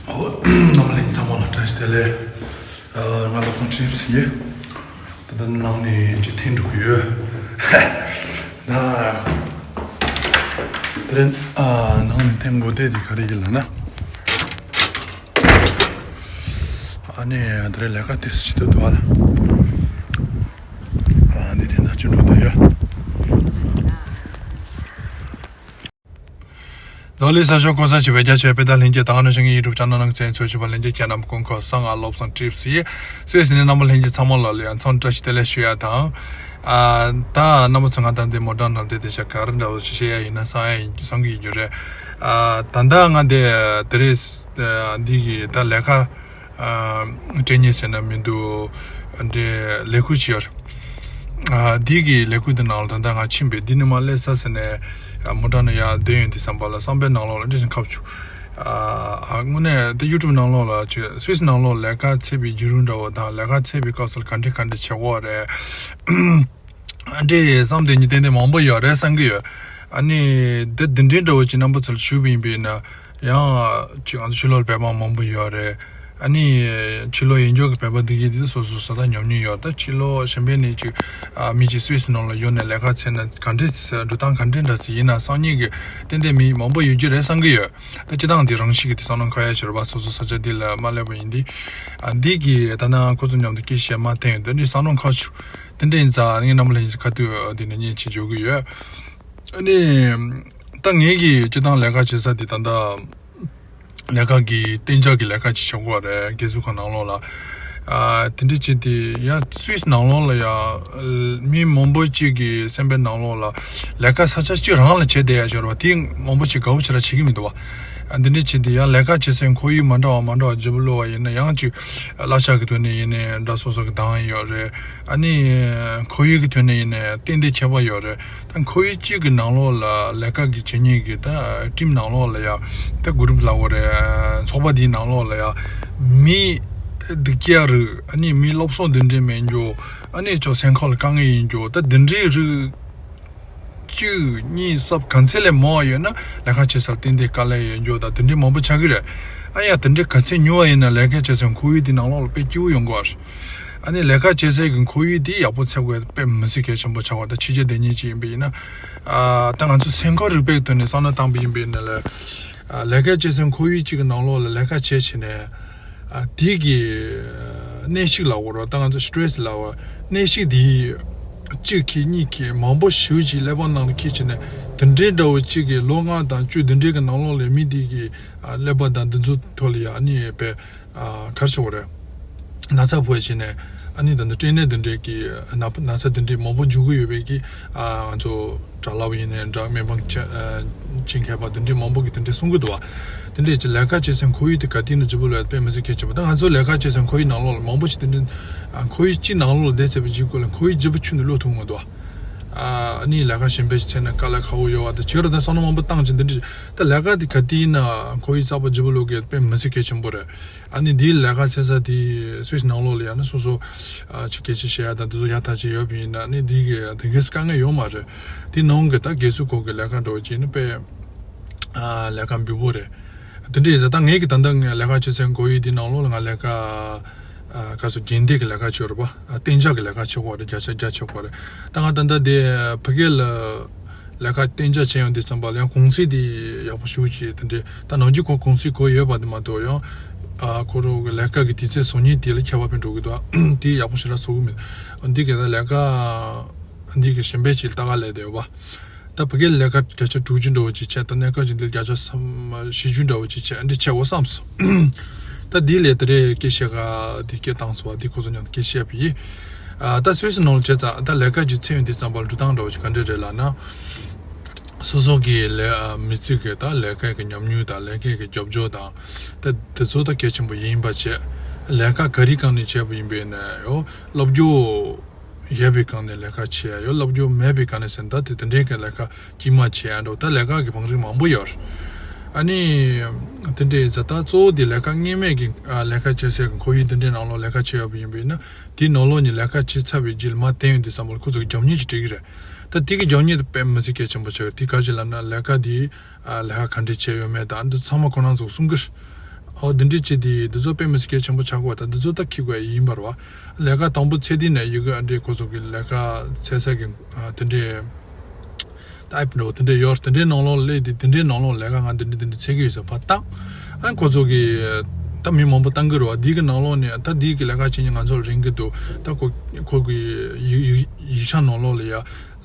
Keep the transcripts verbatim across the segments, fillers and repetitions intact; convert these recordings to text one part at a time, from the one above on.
ཨོ། རྣམ་པ་ལྷན་རྒྱས་ཚང་མ་ལ་བཀྲ་ཤིས་བདེ་ལེགས། ཨ། ང་བློ་བཟང་ཁྲི་ཟེར་ཡིན། ད་ལྟ་ནང་ནས་ཅིག་འཐེན་འགྲོ་གི་ཡོད། ད་དེ་རིང་ཨ་ནང་ནས་འཐེན་དགོས་དེ་དེ་ག་རེ་ཡིན་ལབ་ན། ཨ་ནི་དེ་རིང་ལས་ཀ་དེ་ཞིག་ཏུ་འདུག་ཨ་ལ། ཨ་ནི་དེ་ན་ཅི་འགྲོ་དེ་ཡོད། ལོ་ལེ་ས་ཞོག་གོ་ས་ཆེ་བའི་རྒྱ་ཆེ་བའི་དཔེ་དང་ལྷན་སྐྱེས་དང་ནི་ཞིང་གི་ཡིག་གྲུབ་ཅང་ནང་ཚན་འཚོལ་ཞིབ་པ་ལྷན་སྐྱེས་ཁྱེད་རྣམས་སྐུ་འཁོར་སང་ཨ་བློ་བཟང་ཁྲི་ཟེར་ཡིན། སུད་སི་ནས་རྣམ་པ་ལྷན་རྒྱས་ཚང་མ་ལ་ལ་ཡང་འཚམས་བཀྲ་ཤིས་བདེ་ལེགས་ཞུ་ཡ་དང་། ཨ། ད་རྣམ་པ་ཚོ་ང་དང་འདི་མོ་ཊ་ནང་དེ་དེ་ཤ་ག་རེ་འདྲ་བོ་ཞིག་བཤད་ཡ་ཡིན་ན་བསམ་ཡ་ཡིན་བསམ་གི་ཡིན་རྒྱུ་རེད། ཨ། ད་ལྟ་ང་དེ་དེ་རེས་འདི་གི་ད་ལས་ཀ་སྤྲད་ཉེ་ཟེར་ན་མི་འདུག་འདི་ལས་ཁུར་ཅིག་ཡོད་རེད། ཨ། འདི་གི་ལས་ཁུར་དེ་ནང་ལ་ད་ལྟ་ང་ཕྱིན་པས་འདི་ནས་མར་སླེབས་ས་ཟེར་ནས་མོ་ཊ་ནང་ཡར་བསྡད་ཡོང་དུས་ཙམ་པ་ལ་བསམ་པའི་ནང་ལོགས་ལ་འདི་བཞིན་ཁ་བྱུག་ཨ། དངོས་གནས་དེ་ཡུ་ཊུབ་ནང་ལོགས་ལ་ཅིག་སུད་སི་ནང་ལོགས་ལས་ཀ་བྱེད་པའི་བརྒྱུད་རིམ་འདྲ་བོ་དང་ལས་ཀ་བྱེད་པའི་སྐབས་སུ་ལ་ག་འདྲས་ག་འདྲས་བྱེད་དགོས་རེད། འདྲས་བསམ་དེ་ཉིད་ཏན་ཏན་མང་པོ་ཡོད་རེད་བསམ་གི་ཡོད། ཨ་ནི་དེ་འདི་འདྲའི་འདྲ་བོ་ཅིག་རྣམ་པ་ཚོར་ཞུས་པ་ཡིན་པས་ན་ཡང་ཅིག་ང་ཚོ་ཕྱི་ལོགས་ལ་བོད་པ་མང་པོ་ཡོད་རེད། ཨ་ནི་ཕྱི་ལོགས་ཡིན་རྒྱུ་གི་བོད་པ་འདི་གས་དེ་སོ་སོ་ས་ད་ཉམས་མྱོང་ཡོད། ད་ཕྱི་ལོགས་གཞན་པའི་ནས་ཅིག་ཨ། མི་ཅིག་སུད་སི་ནང་ལ་ཡོད་ནས་ལས་ཀ་བྱས་ན་ག་འདྲས་འགྲོ་སྟངས་ག་འདྲས་འདྲ་ཞིག་ཡིན་ན་བསམ་མཁན་གི་ཏན་ཏན་མི་མང་པོ་ཡོད་རྒྱུ་རེད་བསམ་གི་ཡོད། ད་སྤྱིར་བཏང་འདི་རང་བཞིན་གྱི་དེ་བསམ་བློ་འཁོར་ཡ་ཕྱིར་བ་སོ་སོ་ས་ཆ་འདི་ལ་མ་སླེབས་པ་ཡིན་འདི། ཨ། འདི་གི་ད་ནང་ཁོ་ཚོ་མཉམ་དུ་སྐད་བཤད་མ་ཐེངས་འདི་འདྲའི་བསམ་བློ་འཁོར་བྱུང་། དེ་འདྲ་ཡིན་ཙང་ངས་རྣམ་པ་ལྷན་རྒྱས་ཁ་ཐུག་འདི་ནས་བརྙན་ཅིག་འཇོག་གི་ཡོད། ཨ་ནི་ད་ངས་གི་སྤྱིར་བཏང་ལས་ཀ་བྱེད་ས་འདི་ད་ལྟ་ལས་ཀ་གི་གཏན་འཇགས་ཀྱི་ལས་ཀ་ཅིག་བྱེད་དགོས་རེད། རྒས་གསོ་ཁང་ནང་ལོགས་ལ། ཨ། དེ་འདྲ་བྱས་ཏེ་ཡ་སུད་སི་ནང་ལོགས་ལ་ཡ་མི་མང་པོ་ཅིག་གི་སེམས་པའི་ནང་ལོགས་ལ་ལས་ཀ་ས་ཆ་གཅིག་རང་ལ་བྱས་བསྡད་ཡ་ཞོར་བ་དེ་མང་པོ་ཅིག་དགའ་བོ་ཞེ་དྲག་བྱེད་ཀྱི་མི་འདུག་བ། ཨ། འདི་འདྲ་བྱས་ཏེ་ཡ་ལས་ཀ་བྱེད་སའི་ཁོར་ཡུག་མ་འདྲ་བ་མ་འདྲ་བ་ལྗིད་པོ་བླུགས་པ་ཡིན་ན་ཡང་ཅིག་གླ་ཆ་གི་ཐོག་ནས་ཡིན་ནའི་འདྲ་སོ་སོ་གི་འདང་ཡོད་རེད། ཨ་ནི་ཁོར་ཡུག་གི་ཐོག་ནས་ཡིན་ནའི་ཏན་ཏན་ཁྱད་པར་ཡོད་རེད། ད་ཁོར་ཡུག་གཅིག་གི་ནང་ལོགས་ལ་ལས་ཀ་གི་བྱེད་མཁན་གྱི་ད་ཊིམ་ནང་ལོགས་ལ་ཡ་ད་གུ་རུབ་ལབ་དགོས་རེད། ཚོགས་པ་འདིའི་ནང་ལོགས་ལ་ཡ་མི་སྡུག་ཅག་རིགས། ཨ་ནི་མི་སློབ་གསོ་འདི་འདྲའི་མེད་རྒྱུ། ཨ་ནི་ཅོ་སེམས་ཁམས་ལ་དཀའ་ངལ་ཡིན་རྒྱུ། ད་འདི་འདྲའི་རིགས་གཅིག་གཉིས་སབ་ག་ཚད་ལས་མང་བ་ཡོད་ན་ལས་ཀ་བྱེད་སར་ཏན་ཏན་དཀའ་ལས་ཡོད་རྒྱུ་ད་འདི་འདྲའི་མང་པོ་ཆགས་ཀྱི་རེད། ཨ་ཡ་དེ་འདྲའི་ག་ཚད་ཉུང་བ་ཡིན་ན་ལས་ཀ་བྱེད་སའི་ཁོར་ཡུག་དེ་ནང་ལོགས་ལ་དཔེ་སྐྱིད་པོ་ཡོང་གི་རེད། ཨ་ནི་ལས་ཀ་བྱེད་སའི་གི་ཁོར་ཡུག་དེ་ཡག་པོ་ཚད་དགོས་དཔེ་མི་སྲིད་གལ་ཆེན་པོ་ཆགས་པ་ད་ཕྱི་རྒྱལ་སྡོད་མཁན་ཅིག་ཡིན་པ་ཡིན་ན། ཨ། ད་ང་ཚོ་སེམས་ཁམས་རིག་པའི་ཐོག་ནས་བསམ་བློ་བཏང་པ་ཡིན་པ་ཡིན་ན་ལས། ཨ། ལས་ཀ་བྱེད་སའི་ཁོར་ཡུག་ཅིག་གི་ནང་ལོགས་ལ་ལས་ཀ་བྱེད་བྱས་ནས། ཨ། དེ་གི་གནས་ཤིག་ལབ་དགོས་རེད། ད་ང་ཚོ་སི་ཊེ་རེ་སི་ལབ་པ་གནས་ཤིག་དེ་གཅིག་གིས་གཉིས་གིས་མང་པོ་ཞེ་པོ་ཅིག་ཀླད་པ་ནང་ལ་འཁྱེར་བྱས་ནས་དེ་འདྲའི་འདྲ་བོ་གཅིག་གི་ལོ་ལྔ་དང་བཅུ་དེ་འདྲའི་གི་ནང་ལོགས་ལ་མི་དེ་གི་ཀླད་པ་དང་འདི་ཚོ་ཐོག་ལ་ཡ་ཨ་ནི་དཔེ་ཨ་ག་རེ་ཟེར་དགོས་རེད། ན་ཚ་ཕོག་བྱས་ནས་ཨ་ནི་ད་ལྟ་སྐྲན་ནད་འདི་འདྲའི་གི་ན་ན་ཚ་འདི་འདྲའི་མང་པོ་འཇུག་གི་ཡོད་པའི་གི་ཨ་ང་ཚོ་དྲ་ལམ་ཡིན་ནའི་འདྲ་སྨན་པ་ཆེ་ཨ་ཆེད་མཁས་པ་འདི་འདྲའི་མང་པོ་གི་འདི་འདྲའི་གསུང་གི་འདུག་བ། འདི་འདྲའི་ཅིག་ལས་ཀ་བྱེད་སའི་ཁོར་ཡུག་དེ་ག་དུས་ནས་ལྗིད་པོ་ལོས་དཔེ་མི་སྲིད་གལ་ཆེན་པོ། ད་ང་ཚོ་ལས་ཀ་བྱེད་སའི་ཁོར་ཡུག་ནང་ལོགས་ལ་མང་པོ་ཞིག་འདི་འདྲའི་ཨ་ཁོར་ཡུག་གཅིག་ནང་ལོགས་ལ་བསྡད་ཚར་བའི་རྗེས་སྐོར་ལ་ཁོར་ཡུག་ལྗིད་པོ་ཁྱོན་ནས་བློས་ཐུབ་མི་འདུག་བ། ཨ་ནི་ལས་ཀ་གཞན་པ་ཞིག་བྱས་ན་དཀའ་ལས་ཁག་པོ་ཡོད་བ་དང་བྱས་རུང་ད་བསམ་བློ་མང་པོ་བཏང་བྱས་འདི་འདྲའི། ད་ལས་ཀ་དེ་ག་དུས་ཡིན་ན་ཁོར་ཡུག་གསར་པ་ལྗིད་པོ་ལོས་དགོས་དཔེ་མི་སྲིད་གལ་ཆེན་པོ་རེད། ཨ་ནི་འདིའི་ལས་ཀ་བྱེད་ས་དེ་སུད་སི་ནང་ལོགས་ལ་ཡང་ན་སོ་སོ་ཨ་ཅིག་སྐད་ཆ་བཤད་ཡ་དང་དེ་ཚོ་ཡག་ཐག་ཆོད་ཡོད་པ་ཡིན་ན་ཨ་ནི་འདི་གི་དེ་གས་དཀའ་ངལ་ཡོད་མ་རེད། དེ་ནང་གི་ད་རྒས་གསོ་སྐོར་གྱི་ལས་ཀ་འདྲ་བོ་བྱས་ན་དཔེ་ཨ་ལས་ཀ་འབུལ་པོ་རེད། དེ་འདྲ་ཡིན་ཙང་ད་ངས་ཀྱི་ད་ལྟ་ངས་ལས་ཀ་བྱེད་སའི་ཁོར་ཡུག་འདི་ནང་ལོགས་ལ་ང་ལས་ཀ་ཨ་ག་ཚོད་རྒན་སྡེ་གི་ལས་ཀ་བྱེད་རོགས་པ་ཨ་གཏན་འཇགས་ཀྱི་ལས་ཀ་བྱེད་དགོས་རེད། བརྒྱ་ཆ་བརྒྱ་བྱེད་དགོས་རེད། ད་ང་ད་ལྟ་དེ་ཕ་གི་ལ་ལས་ཀ་གཏན་འཇགས་བྱས་ཡོང་དུས་ཙམ་པ་ལ་ཡང་གུང་སེང་དེ་ཡག་པོ་ཞེ་པོ་ཅིག་དེ་འདྲའི་ད་ནམ་རྒྱུན་ཁོ་གུང་སེང་དགོས་ཡོད་པ་དེ་མ་གཏོགས་ཡང་ཨ་ཁོ་རང་གི་ལས་ཀ་གི་དུས་ཚོད་བཟོ་མཁན་དེ་ལ་ཁྱད་པར་ཕན་འགྲོ་གི་འདུག་དེ་ཡག་པོ་ཞེ་དྲག་བཟོ་གི་མེད། འདི་གི་ད་ལས་ཀ་འདི་གི་གཞན་པའི་ཅིག་ལྟ་ག་ལས་བསྡད་ཡོད་པ། ད་ཕ་གི་ལས་ཀ་བརྒྱ་ཆ་དྲུག་ཅུ་འདྲ་བོ་ཅིག་བྱས། ད་གནས་སྐབས་ཅིག་འདིར་བརྒྱ་ཆ་བཞི་བཅུ་འདྲ་བོ་ཅིག་བྱས། འདི་བྱས་འོ་བསམ་སོང་། ད་འདི་ལས་དེ་རེད་སྐད་བཤད་ག་འདི་སྐད་བཏང་སོང་བ་འདི་ཁོ་ཚོ་མཉམ་དུ་སྐད་བཤད་པ་ཡིན། ཨ་ད་སུད་སི་ནང་ལ་བྱས་ཙང་ད་ལས་ཀ་ཅིག་ཚར་ཡོང་དུས་ཙམ་པ་ལ་འགྲོ་སྟངས་འདྲ་བོ་ཅིག་ག་འདྲ་རེད་ལབ་ན། སོ་སོ་གི་ལས་ཨ་མི་ཚེ་གི་ད་ལས་ཀ་གི་ཉམས་མྱོང་དང་ལས་ཀ་གི་རྒྱབ་སྐྱོར་དང་ད་དེ་ཚོ་ད་གལ་ཆེན་པོ་ཡིན་པ་བྱས། ལས་ཀ་ག་རེའི་སྒང་ནས་བྱས་པ་ཡིན་པས་ན་ཡོ་སློབ་སྦྱོང་ཡོད་པའི་སྒང་ནས་ལས་ཀ་བྱེད་ཡ་ཡོད། སློབ་སྦྱོང་མེད་པའི་སྒང་ནས་ཟེར་ན་ད་དེ་དེ་འདྲའི་གི་ལས་ཀ་དཀྱུས་མ་བྱེད་ཡ་འདྲ་བོ་ད་ལས་ཀ་གི་བང་རིམ་མང་པོ་ཡོད། ཨ་ནི་དེ་འདྲའི་ཟེར་ད་གཙོ་བོ་དེ་ལས་ཀ་སྔོན་མའི་གི་ཨ་ལས་ཀ་བྱེད་སའི་གི་ཁོར་ཡུག་དེ་འདྲའི་ནང་ལོགས་ལས་ཀ་བྱེད་ཡོད་པ་ཡིན་པས་ན་དེའི་ནང་ལོགས་ནས་ལས་ཀ་བྱེད་ཚར་བའི་རྗེས་ལ་མར་དེད་ཡོང་དུས་ཙམ་པ་ལ་ཁོ་ཚོ་གི་རྒྱབ་གཉེར་ཅིག་སྤྲད་ཀྱི་རེད། ད་དེ་གི་རྒྱབ་གཉེར་དེ་དཔེ་མི་སྲིད་གལ་ཆེན་པོ་ཆགས་ཀྱི་རེད། དེ་ག་རེ་ལབ་ན་ལས་ཀ་དེ་ཨ་ལས་ཀ་ག་འདྲས་བྱས་ཡོད་མེད་དང་འདི་ཚང་མ་ཁོ་རང་ཚོ་གསུང་གི་རེད། ཨོ་འདི་འདྲའི་བྱས་ཏེ་འདི་ཚོ་དཔེ་མི་སྲིད་གལ་ཆེན་པོ་ཆགས་ཀྱི་ཡོད་པ་དང་འདི་ཚོ་ད་འཁྱེར་དགོས་ཡིན་པ་རེད་བ། ལས་ཀ་དང་པོ་ཚད་ལྡན་ནས་ཡི་གེ་འདྲའི་ཁོ་ཚོ་གི་ལས་ཀ་འཚོལ་ས་གི་དེ་འདྲའི་ད་ཨེབ་འགྲོ་དེ་འདྲའི་ཡོད། དེ་འདྲའི་ནང་ལོགས་ལ་སླེབས་ཏེ་དེ་འདྲའི་ནང་ལོགས་ལས་ཀ་ང་འདི་འདྲའི་འདི་འདྲའི་འཚོལ་གི་ཡོད་ཟེར་ཕར་བཏང་། ཨ་ཁོ་ཚོ་གི་ད་མི་མང་པོ་བཏང་གི་རེད་བ། འདི་གི་ནང་ལོགས་ནས་ད་འདི་གི་ལས་ཀ་བྱེད་མཁན་ང་ཚོར་རན་གི་འདུག་ད་ཁོ་ཁོ་གི་ཡིག་ཡིག་ཡིག་ཆ་ནང་ལོགས་ལ་ཡ་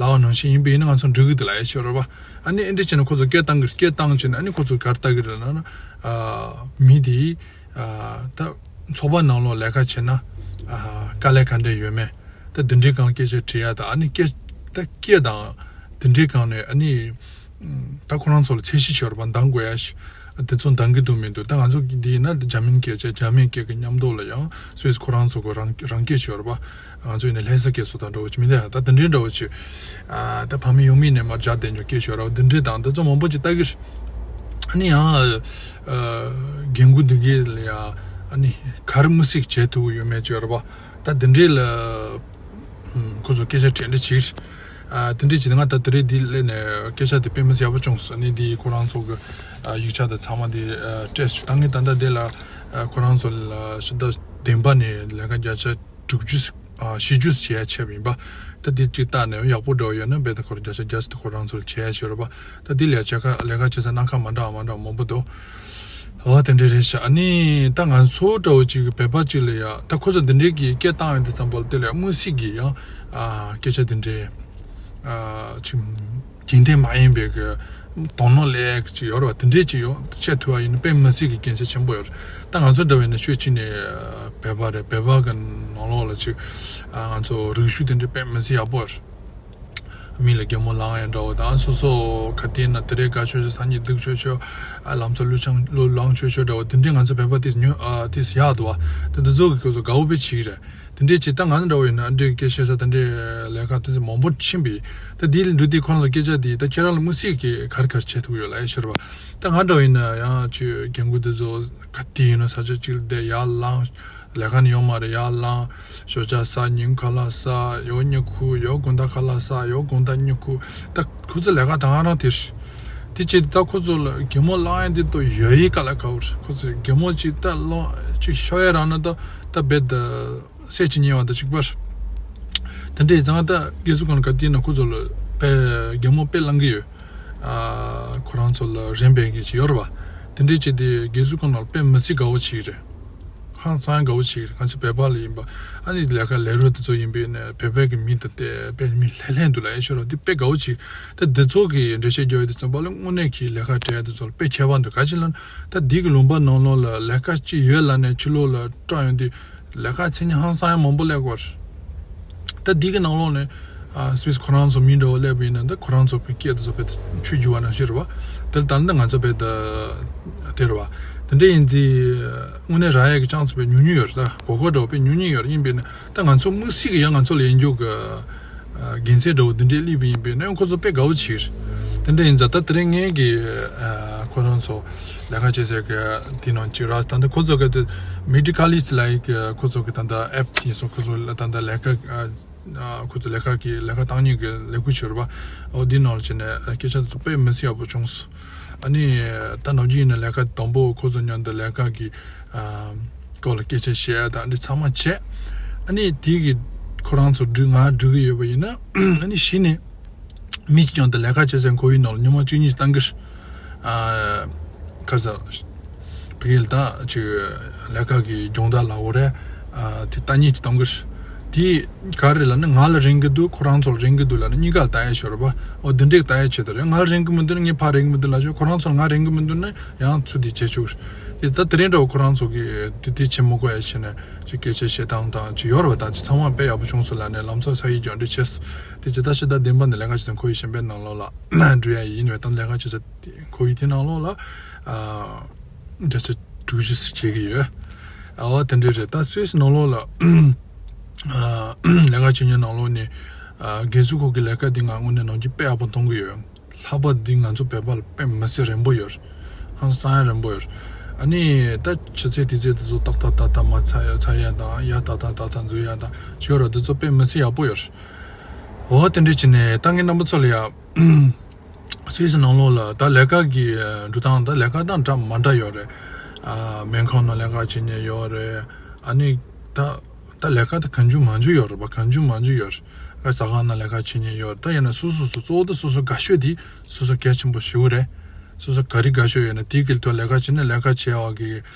ལབ་པ་ནང་བཞིན་ཡིན་པ་ཡིན་ན་ང་ཚོ་འགྲིག་གི་འདུག་ལབ་ཡ་ཤོད་རེད་བ། ཨ་ནི་ཨེ་འདྲ་བྱས་ན་ཁོ་ཚོ་སྐད་བཏང་གི་སྐད་བཏང་བྱས་ན་ཨ་ནི་ཁོ་ཚོ་ག་རེ་ལྟ་གི་རེད་ལབ་ན། ཨ་མི་དེ་ཨ་ད་ཚོགས་པ་ནང་ལོགས་ལས་ཀ་བྱེད་ན་ཨ་དཀའ་ལས་ག་འདྲ་ཡོད་མེད། ད་འདི་འདྲའི་སྒང་སྐད་ཆ་དྲི་ཡ་དང་ཨ་ནི་སྐད་ད་སྐད་དང་འདི་འདྲའི་སྒང་ནས་ཨ་ནི་ད་ཁོ་རང་ཚོ་ལ་ཚད་གཞི་ཤོར་བ་འདང་དགོས་ཡ་ཞིག་དེ་ཚོ་འདང་གི་འདུག་མི་འདུག་ད་ང་ཚོ་འདི་ཡིན་ན་འཇར་མན་སྐད་ཆ་འཇར་མན་སྐད་ཀྱི་མཉམ་དུ་ལ་ཡང་སུད་སི་ཁོ་རང་ཚོ་གི་རང་རང་སྐད་ཤོར་བ། ང་ཚོ་ཡིན་ན་ལྷ་ས་སྐད་སོགས་དང་འདྲ་བོ་ཅིག་མི་འདུག་ད་འདི་འདྲའི་འདྲ་བོ་ཅིག་ཨ་ད་ཕ་མེས་ཡུལ་མེས་ནས་མར་སྦྱར་བསྡད་ཉོ་སྐད་ཤོར་བ་འདི་འདྲའི་དང་འདི་ཚོ་མང་པོ་ཅིག་ལྟ་གི་རེད། ཨ་ནི་ཡང་ཨ་རྒན་རྒོན་འདི་གས་ལ་ཡང་ཨ་ནི་ག་རེ་མི་སྲིད་བྱེད་ཐུབ་ཡོད་མེད་ཅིག་ཡོད་རེད་པ། ད་འདི་འདྲའི་ལ་ཁོ་ཚོ་སྐད་ཆ་དྲིས་འདྲི་བྱེད་ཀྱི་རེད། ཨ་དེ་འདྲའི་བྱས་ཏེ་ང་ད་དེ་རིང་འདི་སླེབས་ནས་སྐད་ཆ་དེ་དཔེ་མི་སྲིད་ཡག་པོ་བྱུང་སོང་། ཨ་ནི་འདི་ཁོ་རང་ཚོ་གི་ཨ་ཡིག་ཆ་དང་ཚང་མ་འདི་ཨ་སྤྲད་སོང་། ད་ངས་ད་ལྟ་འདི་ལ་ཨ་ཁོ་རང་ཚོ་ལ་ཕྱི་ཟླ་བདུན་པ་ནས་ལས་ཀ་བརྒྱ་ཆ་དྲུག་ཅུ་ཨ་བཞི་བཅུ་བྱེད་ཡ་ཆེད་ཡིན་པ། ད་འདི་གཅིག་བལྟས་ནས་ཡག་པོ་འདྲ་བོ་ཡོད་ན་རྦད་དེ་ཁོ་རང་བརྒྱ་ཆ་བརྒྱ་ཙམ་དེ་ཁོ་རང་ཚོ་ལ་བྱེད་ཡ་ཡོད་རེད་པ། ད་འདི་ལས་བྱེད་ཁ་ལས་ཀ་བྱེད་ས་སྣ་ཁ་མ་འདྲ་བ་མ་འདྲ་བ་མང་པོ་འདུག་ཨོ་དེ་འདྲ་རེད་ཤག་ཨ་ནི་ད་ང་ཚོ་འདྲ་བོ་ཅིག་གི་བོད་པ་ཅིག་ལ་ཡ་ད་ཁོ་ཚོ་འདི་འདྲའི་གི་སྐད་བཏང་ཡོང་དུས་ཙམ་པ་ལ་དེ་ལ་དམིགས་བསལ་གྱི་ཡང་ཨ་སྐད་ཆ་འདི་འདྲའི་ཨ་ཅིག་རྒྱུན་ལྡན་མ་ཡིན་པའི་གི་དོ་སྣང་སླེབས་ཀྱི་ཅིག་ཡོད་རེད་བ། དེ་འདྲའི་ཅིག་ཡོད་བཤད་ཐུབ་པ་ཡིན་ན་དཔེ་མི་སྲིད་ཀྱི་གལ་ཆེ་ཆེན་པོ་ཡོད་རེད། ད་ང་ཚོ་འདྲ་བོ་ཡིན་ན་ཤོད་ཅིག་ནས་བོད་པ་རེད། བོད་པ་གི་ནང་ལོགས་ལ་ཅིག་ཨ་ང་ཚོ་རིག་གཞུང་དེ་འདྲའི་དཔེ་མི་སྲིད་ཡག་པོ་ཡོད་རེད། མི་ལ་གད་མོ་ལངས་ཡ་འདྲ་བོ་དང་སོ་སོ་ག་དེ་ན་དེ་རེས་དགའ་ཆོག་ཆོག་སང་ཉིན་སྡུག་ཆོག་ཆོག་ཨ་ལམ་སང་ལུས་ཆང་ལོ་ལངས་ཆོག་ཆོག་འདྲ་བོ་དེ་འདྲས་ང་ཚོ་བོད་པ་དེས་ཉོ་ཨ་དེས་ཡག་འདུག་བ། དེ་འདི་ཚོ་གི་ཁོ་ཚོ་དགའ་བོ་དཔེ་བྱེད་ཀྱི་རེད། དེ་འདྲས་བྱེད་ད་ང་ཚོ་འདྲ་བོ་ཡིན་ན་ཨ་འདྲས་སྐད་བཤད་ས་དེ་འདྲས་ལས་ཀ་དེ་ཚོ་མང་པོ་ཕྱིན་པས། ད་དེའི་འགྲོ་དུས་ཁོ་རང་ཚོ་སྐད་ཆ་དེ་ད་ཁྱེད་རང་ལ་དམིགས་བསལ་གྱི་ག་རེ་ག་རེ་བྱེད་ཐུབ་ཡོད་ལབ་ཡ་ཤོད་རེད་བ། ད་ང་འདྲ་བོ་ཡིན་ན་ཡང་ཅིག་རྒན་རྒོན་དེ་ཚོ་ག་དེ་ཡིན་ན་ས་ཆ་གཅིག་ལ་བསྡད་ཡར་ལངས། ལས་ཀ་ནི་ཡོང་མ་རེད། ཡར་ལངས། ཞོགས་ཇ་ཟ། ཉིན་ཁ་ལག་ཟ། ཡོ་ཉི་ཁུ་ཡོ་དགོང་དག་ཁ་ལག་ཟ། ཡོ་དགོང་དག་ཉི་ཁུ། ད་ཁོ་ཚོ་ལས་ཀ་ད་ག་རང་དེ་རེད། དེ་བྱས་ད་ཁོ་ཚོ་ལ་གད་མོ་ལངས་ཡ་དེ་ཏོ་ཡོད་ཡི་ག་ལ་ག་བར་ཁོ་ཚོ་གད་མོ་ཅིག་ད་ལོ་ཅིག་ཤོར་ཡ་རག་ན་ད་ད་རྦད་ད་སད་ཅིག་ཉལ་བ་ད་ཅིག་པར། དེ་འདྲའི་ཙང་ད་རྒས་གསོ་ཁང་ག་དེ་ན་ཁོ་ཚོ་ལ་དཔེ་གད་མོ་དཔེ་ལངས་གི་ཡོད། ཨ་ཁོ་རང་ཚོ་ལ་རན་པའི་གི་ཅིག་ཡོད་རེད་བ། དེ་འདྲའི་བྱས་ཏེ་རྒས་གསོ་ཁང་ནང་དཔེ་མི་སྲིད་དགའ་བོ་ཅིག་རེད། ཧང་སང་དགའ་བོ་ཞིག་རེད། ང་ཚོ་བོད་པ་ལ་ཡིན་པ། ཨ་ནི་ལས་ཀ་ལས་རོགས་དེ་ཚོ་ཡིན་པས་ནས་བོད་པའི་གི་མི་དང་བལྟས་པའི་མི་ལྷན་ལྷན་དུ་ལ་ཨེ་ཤོར་རོགས་འདི་དཔེ་དགའ་བོ་ཞིག་ད་འདི་ཚོ་གི་འགྲེལ་བཤད་རྒྱག་ཡོད་དུས་ཙམ་པ་ལ་དངོས་གནས་ཀྱི་ལས་ཀ་སྤྲད་ཡ་དེ་ཚོ་ལ་དཔེ་ཁྱད་པར་འདུག་ག་ཅི་ལབ་ན་ད་འདི་གི་ལུང་པ་ནང་ལོགས་ལ་ལས་ཀ་ཅི་ཡོད་ལབ་ནས་ཕྱི་ལོགས་ལ་སྤྲད་ཡོང་དུས་ལས་ཀ་མཚན་ཉིད་ཧང་སང་ཡ་མང་པོ་སླེབས་ཀྱི་ཡོད་རེད། ད་འདི་གི་ནང་ལོགས་ནས་ཨ་སུད་སི་ཁོ་རང་ཚོ་མི་འདྲ་བོ་སླེབས་པ་ཡིན་ན་ད་ཁོ་རང་ཚོ་གི་སྐད་དེ་ཚོ་དཔེ་ཆུ་རྒྱུ་བ་ནང་བཞིན་རེད་བ། དེར་ད་ནི་ང་ཚོ་དཔེ་ད་དེ་རེད་བ། དེ་འདྲ་ཡིན་ཙི་དངོས་གནས་རག་ཡས་ཀྱི་ཆང་ཚོ་དཔེ་ཉུང་ཉུང་ཡོད་རེད། ད་གོ་གོ་འདྲ་བོ་དཔེ་ཉུང་ཉུང་ཡོད་རེད། ཡིན་པས་ན་ད་ང་ཚོ་དམིགས་བསལ་གྱི་ཡང་ང་ཚོ་ལ་ཡིན་རྒྱུ་གི་ཨ་དགེ་མཚན་འདྲ་བོ་འདི་འདྲའི་སླེབས་པ་ཡིན་པས་ན་ཡང་ཁོ་ཚོ་དཔེ་དགའ་བོ་བྱེད་ཀྱི་རེད། དེ་འདྲ་ཡིན་ཙང་ད་དེ་རིང་ངས་ཀྱི་ཨ་ཁོ་རང་ཚོ་ལས་ཀ་བྱེད་སའི་གི་དེ་ནང་གཅིག་རག་ད་ལྟ་ཁོ་ཚོ་གི་དེ་མེ་ཌི་ཀ་ལི་སི་ལབ་ཡས་ཀྱི་ཁོ་ཚོ་གི་ད་ལྟ་ཨེབ་དེ་ཡིན་སོང་ཁོ་ཚོ་ད་ལྟ་ལས་ཀ་ཨ། ཁོ་ཚོ་ལས་ཀ་གི་ལས་ཀ་བཏང་ཉིན་གྱི་ལས་འགུལ་བྱོས་ར་བ། འོ་འདི་ནང་ལ་བྱས་ནས་སྐད་ཆ་དེ་ཚོ་དཔེ་མི་སྲིད་ཡག་པོ་བྱུང་སོང་། ཨ་ནི་ད་ནམ་རྒྱུན་ཡིན་ན་ལས་ཀ་དང་པོ་ཁོ་ཚོ་མཉམ་དུ་ལས་ཀ་གི་ཨ་སྐོར་ལ་སྐད་ཆ་བཤད་ཡ་དང་འདི་ཚང་མ་བྱས། ཨ་ནི་དེ་གི་ཁོ་རང་ཚོ་འགྲིག་ང་འགྲིག་གི་ཡོད་པ་ཡིན་ན་ཨ་ནི་གཞི་ནས་མི་གཅིག་མཉམ་དུ་ལས་ཀ་བྱེད་སའི་ཁོར་ཡུག་ནང་ལ་ཉི་མ་གཅིག་གཉིས་ཤིག་བཏང་གི་རེད། ཨ་ཁ་ས་བི་གལ་ད་ཅིག་ལས་ཀ་གི་སྦྱོང་བརྡར་ལ་འོ་རེད། ཨ་དེ་ལྟ་ཉིད་ཅིག་གཏོང་གི་རེད། དེ་ག་རེ་ལབ་ན་ང་ལ་རན་གི་འདུག་ཁོ་རང་ཚོ་ལ་རན་གི་འདུག་ལབ་ན་གཉིས་ཀ་ལ་ལྟ་ཡ་ཤོར་བ། འོ་འདི་འདྲས་ལྟ་ཡ་ཆེད་དུ་རེད། ང་ལ་རན་གི་མི་འདུག་ན་ངས་ཕར་རན་གི་མི་འདུག་ལབ་ཆོག་ཁོ་རང་ཚོ་ལ་ང་རན་གི་མི་འདུག་ན་ཡང་ཚུར་དེ་བྱེད་ཆོག་གི་རེད། དེ་ད་དེ་རིང་འདྲ་བོ་ཁོ་རང་ཚོ་གི་དེ་དེ་བྱེད་མི་དགོས་ཡ་བྱས་ནས་ཅིག་སྐད་ཆ་བཤད་སྟངས་དང་ཅིག་ཡོད་རེད་བ། ད་ཅིག་ཚང་མ་དཔེ་ཡག་པོ་བྱུང་སོང་ལབ་ནས་ལམ་སང་ས་ཡིག་སྦྱང་འདྲ་བྱས། དེ་ཇི་ལྟར་ཞེ་དྲག་བདེན་པ་འདི་ལས་ཀ་བྱེད་སྟངས་ཁོ་ཡི་གཞན་པའི་ནང་ལོགས་ལ་འགྲོ་ཡ་ཡིན་བས་ད་ལས་ཀ་བྱེད་ས་ཁོ་ཡི་དེ་ནང་ལོགས་ལ་བརྒྱ་ཆ་དྲུག་ཅུ་ཙམ་བྱེད་ཀྱི་ཡོད། ཨ་བ་དེ་འདྲས་རེད། ད་སུད་སི་ནང་ལོགས་ལ་ལས་ཀ་བྱེད་མཁན་ནང་ལོགས་ནས་རྒན་གསོ་ཁོག་གི་ལས་ཀ་འདི་ང་དངོས་གནས་ནང་རྒྱུ་དཔེ་ཡག་པོ་མཐོང་གི་ཡོད། ལྷག་པར་འདི་ང་ཚོ་བོད་པ་ལ་དཔེ་མི་སྲིད་རན་པོ་ཡོད། ཧང་སང་ཡ་རན་པོ་ཡོད། ཨ་ནི་ད་ཆུ་ཚོད་དུས་ཚོད་དེ་ཚོ་ཏག་ཏག་ཏག་ཏག་མ་ཚར་ཡ་ཚར་ཡ་དང་ཡ་ཏག་ཏག་ཏག་ཏག་འཛུལ་ཡ་དང་ཞོར་ར་དེ་ཚོ་དཔེ་མི་སྲིད་ཡག་པོ་ཡོད། འོ་དེ་འདྲས་བྱས་ནས་ད་ངས་རྣམ་པ་ཚོ་ལ་ཡ། སུད་སི་ནང་ལོགས་ལ་ད་ལས་ཀ་གི་འགྲོ་སྟངས་ད་ལས་ཀ་དང་འདྲ་མ་འདྲ་ཡོད་རེད། ཨ་སྨན་ཁང་ནང་ལས་ཀ་བྱེད་མཁན་ཡོད་རེད། ཨ་ནི་ད་ད་ལས་ཀ་ད་གང་བྱུང་མང་བྱུང་ཡོད་རེད་པ། གང་བྱུང་མང་བྱུང་ཡོད་རེད། ཨ་ཟ་ཁང་ནང་ལས་ཀ་བྱེད་མཁན་ཡོད་རེད། ད་ཡིན་ན་སོ་སོ་སོ་གཙོ་བོ་ད་སོ་སོ་དགའ་ཤོས་དེ་སོ་སོ་གལ་ཆེན་པོ་ཞེ་པོ་རེད། སོ་སོ་ག་རེ་དགའ་ཤོས་ཡོད་ན་དེའི་གི་ཐོག་ལས་ཀ་བྱས་ན་ལས་ཀ་བྱས་པ་གི་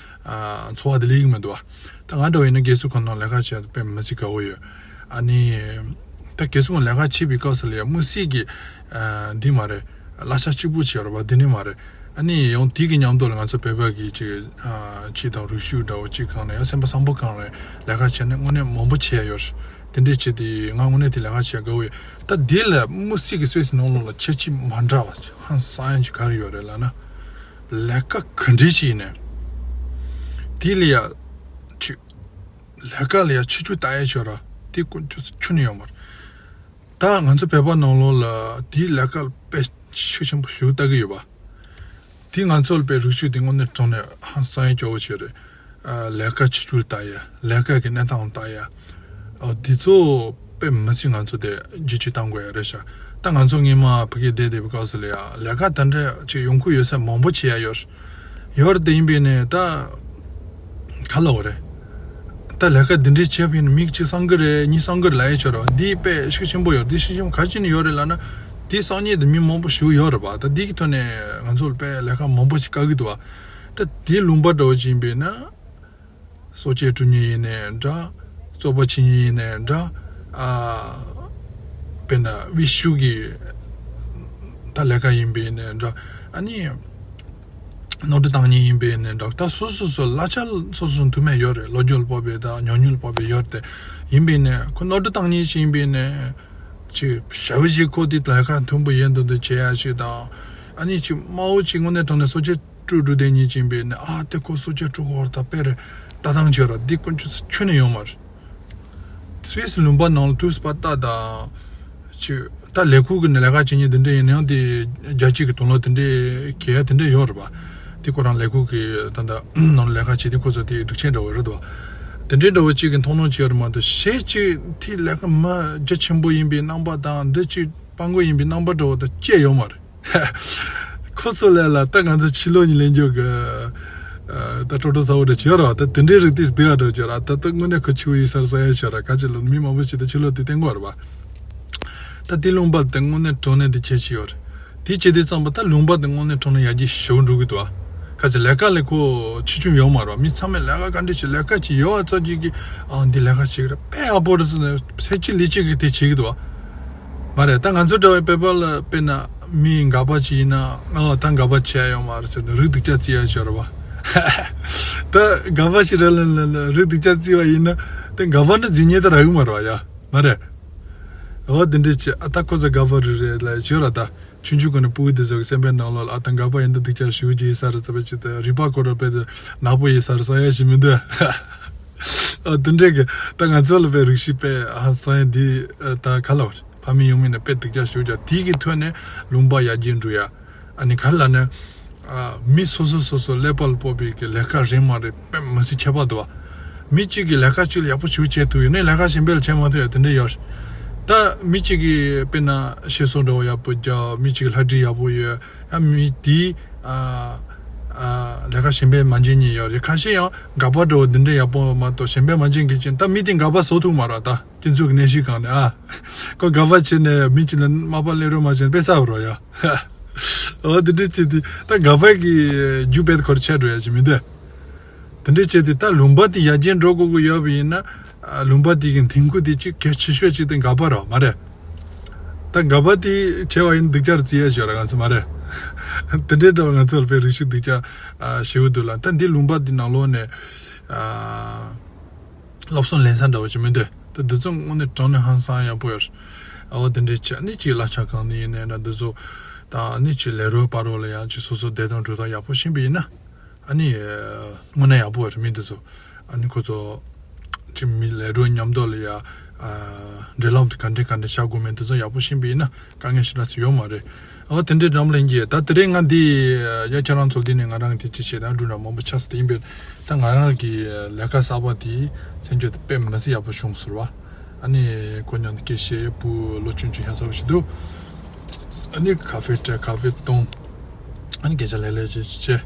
ཨ་འཚོ་བ་དེ་ལེགས་ཀྱི་མི་འདུག་བ། ད་ང་འདྲ་བོ་ཡིན་ན་དགེ་ཚུལ་ཁོ་ན་ལས་ཀ་བྱས་དཔེ་མི་སྲིད་དགའ་བོ་ཡོད། ཨ་ནི་ད་དགེ་ཚུལ་ཁོ་ན་ལས་ཀ་བྱེད་པའི་སྐབས་སུ་ལ་ཡང་དམིགས་བསལ་གྱི་ཨ་འདི་མ་རེད། གླ་ཆ་གཅིག་པུ་བྱས་ར་བ་འདི་ནི་མ་རེད། ཨ་ནི་ཡང་དེ་གི་མཉམ་དུ་ལ་ང་ཚོ་བོད་པ་གི་ཅིག་ཨ་ཅིག་དང་རུས་ཤུགས་འདྲ་བོ་ཅིག་གང་ནས་ཡང་སེམས་པ་བཟང་པོ་གང་རེད། ལས་ཀ་བྱས་ནས་དངོས་གནས་མང་པོ་བྱས་ཡོད། དེ་འདྲས་བྱས་ཏེ་ང་དངོས་གནས་དེ་ལས་ཀ་བྱས་དགའ་བོ་ཡོད། ད་འདི་ལ་དམིགས་བསལ་གྱི་སུད་སི་ནང་ལོགས་ལ་ཁྱད་ཆོས་མ་འདྲ་བ་ཧང་སང་ཡ་ཅིག་ག་རེ་ཡོད་རེད་ལབ་ན། ལས་ཀ་ག་འདྲས་ཅིག་ཡིན་ནས་དེ་ལ་ཡ་ཅིག་ལས་ཀ་ལ་ཡ་ཆེ་ཆུང་ལྟ་ཡ་ཅིག་ཡོད་ར། དེ་ཀུན་སྤྱོད་ཁྱོན་ནས་ཡོད་མ་རེད། ད་ང་ཚོ་བོད་པ་ནང་ལོགས་ལ་དེའི་ལས་ཀ་དཔེ་ཤུགས་ཆེན་པོ་ཞེ་པོ་ལྟ་གི་ཡོད་པ། དེ་ང་ཚོ་ལ་དཔེ་རིག་ཤུགས་དེ་དངོས་གནས་དྲང་གནས་ཧང་སང་ཡ་སྐྱོ་བོ་ཞིག་རེད། ཨ་ལས་ཀ་ཆེ་ཆུང་ལ་ལྟ་ཡ། ལས་ཀ་གི་གནས་སྟངས་ལ་ལྟ་ཡ། ཨ་དེ་ཚོ་དཔེ་མི་སྲིད་ང་ཚོ་དེ་བསྒྱུར་བཅོས་གཏང་དགོས་ཡ་རེད་ཤག་ད་ང་ཚོ་སྔོན་མ་ཕ་གིར་བསྡད་བསྡད་པའི་སྐབས་སུ་ལ་ཡ་ལས་ཀ་དེ་འདྲ་ཅིག་ཡོང་ཁུལ་ཡོད་ས་མང་པོ་བྱེད་ཡ་ཡོད། ཡོད་རེད། དེ་ཡིན་པས་ནས་ད་ག་ལབ་དགོས་རེད། ད་ལས་ཀ་འདི་འདྲའི་བྱས་པ་ཡིན་ན་མི་གཅིག་བསམ་གི་རེད། གཉིས་བསམ་གི་རེད་ལབ་ཡས་ཆོག་རེད་བ། འདི་དཔེ་ཤུགས་ཆེན་པོ་ཡོད་རེད། འདི་ཤུགས་ཆེན་པོ་ག་རེ་བྱས་ནས་ཡོད་རེད་ལབ་ན། འདི་བསམ་མཁན་དེ་མི་མང་པོ་ཞིག་ཡོད་རེད་བ། ད་འདི་གི་ཐོག་ནས་ང་ཚོ་ལ་དཔེ་ལས་ཀ་མང་པོ་ཞིག་བཀག་གི་འདུག་བ། ད་འདི་ལུང་པ་འདྲ་བོ་ཅིག་ཡིན་པས་ན། གསོ་དཔྱད་སྤྲོད་མཁན་ཡིན་ནའི་འདྲ། བཙོག་པ་བྱེད་མཁན་ཡིན་ནའི་འདྲ། ཨ་དཔེར་ན་དབུལ་ཕྱུག་གི་ད་ལས་ཀ་ཡིན་པས་ནའི་འདྲ། ཨ་ནི། ནོར་འཁྲུལ་བཏང་མཁན་ཡིན་པས་ནའི་འདྲ། ད་སོ་སོ་སོ་གླ་ཆ་སོ་སོ་མཐུ་མེད་ཡོད་རེད། ལོ་རྒྱུས་ལ་དཔག་པའི་ད་ཉོ་ཉོ་ལ་དཔག་པའི་ཡོད་རེད། དེ་ཡིན་པས་ནའི་ཁོ་ནོར་འཁྲུལ་བཏང་མཁན་ཞིག་ཡིན་པས་ནའི། ཅིག་ཞབས་ཕྱི་ཁོ་དེ་ལས་ཀ་མཐུན་པོ་ཡིན་མདོག་མདོག་བྱེད་ཡ་ཞིག་དང་། ཨ་ནི་ཅིག་དམའ་བོ་ཅིག་དངོས་གནས་དྲང་གནས་གསོ་དཔྱད་སྤྲོད་འགྲོ་བསྡད་མཁན་ཅིག་ཡིན་པས་ནའི། ཨ་དེ་ཁོ་གསོ་དཔྱད་སྤྲོད་དགོས་རེད། ད་དཔེ་རེད། ལྟ་སྟངས་བྱོས་ར། འདི་དཀོན་མཆོག་ཁྱོན་ནས་ཡོད་མ་རེད། སུད་སི་ལུང་པ་ནང་ལ་དུས་སུ་པ་ལྟ་དང་། ཅིག་ད་ལས་ཁུངས་ཀྱི་ནས་ལས་ཀ་བྱེད་མཁན་དེ་འདྲ་ཡིན་ན་ཡང་དེ་རྒྱལ་སྤྱི་གི་དོན་ལ་དེ་འདྲའི་གལ་དེ་འདྲ་ཡོད་རེད་པ། དེ་ཁོ་རང་ལས་ཁུངས་ཀྱི་ད་ལྟ་ནང་ལས་ཀ་བྱེད་དུས་ཁོ་ཚོ་དེ་སྒྲིག་ཆས་འདྲ་བོ་རེད་དོ། དེ་འདྲའི་འདྲ་བོ་གཅིག་གི་མཐོང་སྣང་བྱེད་ཡ་རེད་མ་གཏོགས་གཞན་གཅིག་དེ་ལས་ཀ་མ་རྒྱ་ཆེན་པོ་ཡིན་པའི་རྣམ་པ་དང་འདི་གཅིག་དཔའ་མགོ་ཡིན་པའི་རྣམ་པ་འདྲ་བོ་དང་ཅི་ཡང་ཡོད་མ་རེད། ཁོ་ཚོ་ལས་ལ་ད་ང་ཚོ་ཕྱི་ལོགས་ནས་ལེན་རྒྱུ་གི་ད་སྤྲོ་སྤྲོ་ཚ་བོ་འདྲ་བྱེད་ར། ད་དེ་འདྲའི་རིགས་དེ་སྡུག་ག་འགྲོ་རྒྱུ་ར། ད་ད་དངོས་གནས་ཁོ་ཆེ་བོ་ཡིན་ས་རེད་བསམ་ཡ་བྱེད་ར། ག་ཅི་ལ་མི་མང་པོ་ཞིག་ད་ཕྱི་ལོགས་དེ་བསྟན་གོ་ར་བ། ད་དེ་ལུང་པ་དེ་དངོས་གནས་དྲང་གནས་དེ་ཁྱད་ཆེ་ཡོད་རེད། དེ་བྱེད་དུས་ཙམ་པ་ད་ལུང་པ་དེ་དངོས་གནས་དྲང་གནས་ཡར་རྒྱས་ཞེ་པོ་འགྲོ་གི་འདུག་བ། ག་ཅི་ལས་ཀ་ལས་ཁོ་ཆེ་ཆུང་ཡོད་མ་རེད་བ། མི་ཚང་མས་ལས་ཀ་ག་འདྲ་བྱེད་ལས་ཀ་ཅིག་ཡོད་བ་ཚོ་ཅིག་གིས་ཨང་འདི་ལས་ཀ་བྱེད་ཀྱི་རེད། དཔེ་ཡག་པོ་རེད་ཟེར་ནས་ཚེ་གཅིག་ལས་གཅིག་གིས་དེ་བྱེད་ཀྱི་འདུག་བ། མ་རེད། ད་ང་ཚོ་འདྲ་བའི་བོད་པ་ལ་དཔེར་ན་མི་འགག་པ་ཅིག་ཡིན་ན་ཨ་ད་འགག་པ་བྱས་ཡོད་མ་རེད་ཟེར་ནས་རུས་སྡུག་ཅག་བརྩི་ཡ་ཤོར་བ། ད་འགག་པ་ཞིག་རེད་ལ་ལ་ལ་རུས་སྡུག་ཅག་བརྩི་བ་ཡིན་ན་དེ་འགག་པ་འདྲ་འཛིན་ཉེ་ད་རག་གི་མ་རེད་བ་ཡ། མ་རེད། འོ་དེ་འདྲས་ཅི་ཨ་ད་ཁོ་ཚོ་འགག་པ་རེད་རེད་ལ་ཞོར་ར། ད་ཆུང་ཆུང་གོ་ནས་སྤུ་གུ་དེ་ཚོ་གི་སེམས་པའི་ནང་ལོགས་ལ་ཨ་ད་འགག་པ་ཡིན་ད་སྡུག་ཅག་ཞུ་རྒྱུ་ཡིན་ས་རེད་ཟེར་བ་ཅི་ད་རིག་པ་ཁོ་ར་དཔེ་དེ་ནག་པོ་ཡིན་ས་རེད་བསམ་ཡ་ཞིག་མི་འདུག་ཨ་དེ་འདྲས་གི་ད་ང་ཚོ་ལ་དཔེ་རིག་ཤི་དཔེ་ཨ་བསམ་ཡ་འདི་ད་ག་ལ་བ་རེད། ཕ་མེས་ཡུལ་མི་ནས་དཔེ་སྡུག་ཅག་ཞུ་རྒྱུ་དེ་གི་ཐོག་ནས་ལུང་པ་ཡར་རྒྱས་འགྲོ་ཡ། ཨ་ནི་ག་ལ་ནི། ཨ་མི་སོ་སོ་སོ་སོ་ཀླད་པ་ལ་དཔག་པའི་གི་ལས་ཀ་རེད་མ་རེད་དཔེ་མི་སྲིད་ཁྱད་པར་འདུག་བ། མི་གཅིག་གིས་ལས་ཀ་གཅིག་ལ་ཡག་པོ་ཞེ་པོ་བྱེད་ཐུབ་ཡོད་ནའི་ལས་ཀ་གཞན་པ་ལ་བྱེད་མ་ཐུབ་ཡ་དེ་འདྲ་ཡོད་རེད། ད་མི་གཅིག་གིས་དཔེར་ན་ཤེལ་སོ་འདྲ་བོ་ཡག་པོ་རྒྱག་མི་གཅིག་གིས་ལྷ་བྲིས་ཡག་པོ་ཡོད། ཡང་མི་དེས་ཨ་ཨ་ལས་ཀ་གཞན་པ་མ་བྱེད་མཁན་ཡོད་རེད། ཁ་ཤས་ཡང་འགག་པ་འདྲ་བོ་འདི་འདྲ་ཡག་པོ་མ་གཏོགས་གཞན་པ་མ་བྱེད་མཁན་ཅིག་ད་མི་དེ་འགག་པ་བཟོ་ཐུབ་མ་རེད་ད། སྤྱི་ཚོགས་ཀྱི་གནས་གཞི་སྒང་ནས་ཨ། ཁོ་འགག་པ་བྱས་ནས་མི་གཅིག་ལ་མ་པ་ལེན་རོགས་མ་བྱས་ན་དཔེ་བསགས་པ་རོ་ཡ། འོ་དེ་འདྲ་བྱས་ཏེ་ད་འགག་པ་གི་རྒྱུ་དཔེ་ཁོར་ཆད་འགྲོ་ཡ་ཅིག་མི་འདུག་དེ་འདྲ་བྱས་ཏེ་ད་ལུང་པ་དེ་ཡར་རྒྱས་འགྲོ་དགོས་ཀྱི་ཡོད་པ་ཡིན་ན། ཨ་ལུང་པ་དེ་གི་མཐུན་འགྱུར་དེ་གཅིག་གལ་ཆེ་ཤོས་གཅིག་དེ་འགག་པ་རོ་མ་རེད། ད་འགག་པ་དེ་བྱས་པ་ཡིན་སྡུག་ཅག་བརྩི་ཡ་ཞིག་ཡོད་ར་ང་ཚོ་མ་རེད། དེ་འདྲའི་འདྲ་བ་ང་ཚོ་ལ་དཔེ་རིག་ཤི་སྡུག་ཅག་ཨ་ཞེ་པོ་འདུག་ལ་ད་འདི་ལུང་པ་དེ་ནང་ལོགས་ནས་ཨ། སློབ་གསོ་ལེན་ས་འདྲ་བོ་ཅིག་མི་འདུག་ད་འདི་ཚོ་དངོས་གནས་དྲང་གནས་ཧང་སང་ཡག་པོ་ཡོད། ཨ་འོ་དེ་འདྲའི་ཆ་ནི་ཅིག་གླ་ཆ་གང་ནས་ཡིན་ནའི་འདྲ་འདི་ཚོ། ད་ནི་ཅིག་ལས་རོགས་པ་རོགས་ལ་ཡང་ཅིག་སོ་སོ་བདེ་ཐང་འགྲོ་སྟངས་ཡག་པོ་ཤེས་པ་ཡིན་ན། ཨ་ནི་དངོས་གནས་ཡག་པོ་ཡོད་མི་འདི་ཚོ། ཨ་ནི་ཁོ་ཚོ་ཅིག་མི་ལས་རོགས་མཉམ་དུ་ལ་ཡ། འབྲེལ་ལམ་དེ་ག་འདྲས་ག་འདྲས་བྱ་དགོས་མིན་དེ་ཚོ་ཡག་པོ་ཤེས་པ་ཡིན་ན་དཀའ་ངལ་ཞེ་དྲག་ཅིག་ཡོད་མ་རེད། ཨོ་དེ་འདྲའི་འགྲམ་ལ་ཡིན་གྱི་ད་དེ་རིང་ང་འདི་ཡ་ཁྱེད་རང་ཚོ་འདི་ནས་ང་རང་གི་དེ་ཅི་བྱེད་ན་འགྲུལ་འགྲམ་མང་པོ་ཆགས་སུ་དེ་ཡིན་པས་ད་ང་རང་གི་ལས་ཀ་གསར་པ་དེ་མཚན་བརྗོད་དེ་དཔེ་མི་སྲིད་ཡག་པོ་བྱུང་ཟེར་བ། ཨ་ནི་ཁོ་མཉམ་དུ་སྐད་བཤད་བུ་ལོ་ཆུང་ཆུང་ཡ་ཚ་བོ་ཞིག་འདུག་ཨ་ནི་ཁ་ཧྥེ་སྤྲད་ཁ་ཧྥེ་བཏུང་། ཨ་ནི་སྐད་ཆ་ལྷོད་ལྷོད་བྱས་བྱས།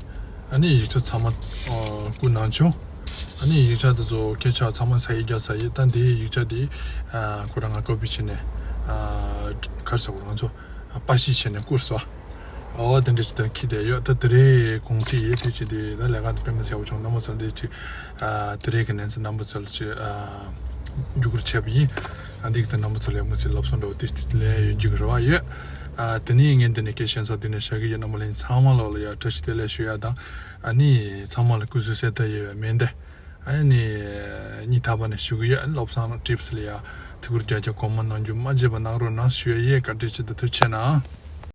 ཨ་ནི་ཡིག་ཆ་ཚང་མ་ཨ་བསྐུར་གནང་བྱུང་། ཨ་ནི་ཡིག་ཆ་དེ་ཚོ་སྐད་ཆ་ཚང་མ་ས་ཡིག་རྒྱག་ཚར་ཡིན། ད་འདིའི་ཡིག་ཆ་དེ་ཨ་ཁོ་རང་ང་ཀོ་པི་བྱས་ནས་ཨ་ག་རེ་ཟེར་དགོས་རེད། ང་ཚོ་པར་བཤུས་བྱས་ནས་བསྐུར་སོང་། ཨོ་དེ་འདྲ་ཅིག་དེར་འཁྱེར་བསྡད་ཡོད། ད་དེ་རིང་གུང་སེང་ཡིན། དེ་ཅིག་དེ་ད་ལས་ཀ་དེ་དཔེ་མི་སྲིད་པོ་བྱུང་། རྣམ་པ་ཚོར་དེ་ཅིག་ཨ་དེ་རིང་གི་གནས་ཚུལ་རྣམ་པ་ཚོར་ཅིག་ཨ་བརྒྱུད་སྐུར་བྱས་པ་ཡིན། ཨ་འདི་གི་ད་རྣམ་པ་ཚོ་ལ་དངོས་གནས་ལབ་སོང་འདྲ་བོ་དེ་ལས་ཡོད་རྒྱུ་གི་རེ་བ་ཡོད། ཨ་དེ་ནས་ངས་འདི་ནས་སྐད་ཆ་ཚོ་འདི་ནས་བཞག་གི་ཡོད། རྣམ་པ་ལྷན་ཚང་མ་ལོག་ལ་ཡ་བཀྲ་ཤིས་བདེ་ལེགས་ཞུ་ཡ་དང་། ཨ་ནི་ཚང་མ་ལ་སྐུ་གཟུགས་གསལ་ཐག་ཡོད་པའི་མེ་མདའ། ཨ་ནི་སྙིང་ཐག་པ་ནས་ཞུ་གི་ཡོད། ཨ་ནི་བློ་བཟང་ཊིབ་སི་ལ་ཡ་ཐུགས་ཁུར་རྒྱག་རྒྱག་གོ་མ་གནང་རྒྱུ་མ་བརྗེད་པ་གནང་རོགས་གནང་ཞུ་ཡ་ཡོད། བཀའ་དྲིན་ཆེ། ད་ཐུགས་རྗེ་གནང་།